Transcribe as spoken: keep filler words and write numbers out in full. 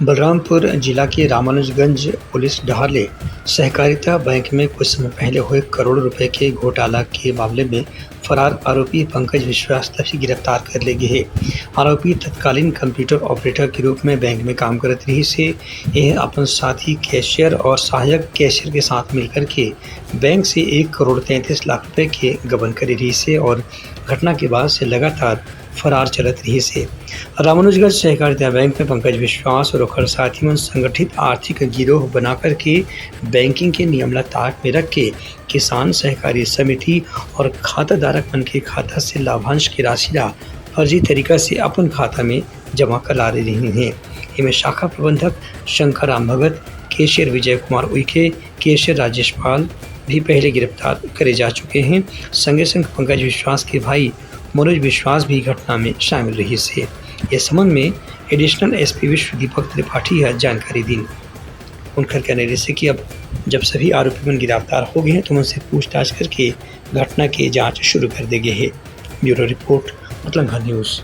बलरामपुर जिला के रामानुजगंज पुलिस डहार ले सहकारिता बैंक में कुछ समय पहले हुए करोड़ रुपए के घोटाला के मामले में फरार आरोपी पंकज विश्वास तभी गिरफ्तार कर ले गे हे। आरोपी तत्कालीन कंप्यूटर ऑपरेटर के रूप में बैंक में काम करत रहिस हे। यह अपन साथी कैशियर और सहायक कैशियर के साथ मिलकर के बैंक से एक करोड़ तैंतीस लाख रुपए के गबन करे रहिस हे और घटना के बाद से लगातार फरार चलत रहिस हे। रामानुजगंज सहकारिता बैंक में पंकज विश्वास और ओकर साथी मन संगठित आर्थिक गिरोह बना करके बैंकिंग के नियम ला ताक में रख के किसान सहकारी समिति और खाता धारक मन के खाता से लाभांश के राशि ला फर्जी तरीका से अपन खाता में जमा करा रहिन हे। एमे शाखा प्रबंधक शंकर राम भगत, कैशियर विजय कुमार उइके, कैशियर राजेश पाल भी पहले गिरफ्तार करे जा चुके हैं। संगे संग पंकज विश्वास के भाई मनोज विश्वास भी घटना में शामिल रहिस हे। इस संबंध में एडिशनल एसपी विश्व दीपक त्रिपाठी ह जानकारी दिन। उनकर कहना रहिस हे कि अब जब सभी आरोपी मन गिरफ्तार हो गए हैं, तो उनसे पूछताछ करके घटना के जांच शुरू कर दे गए हे। Bureau report, Matlangha news.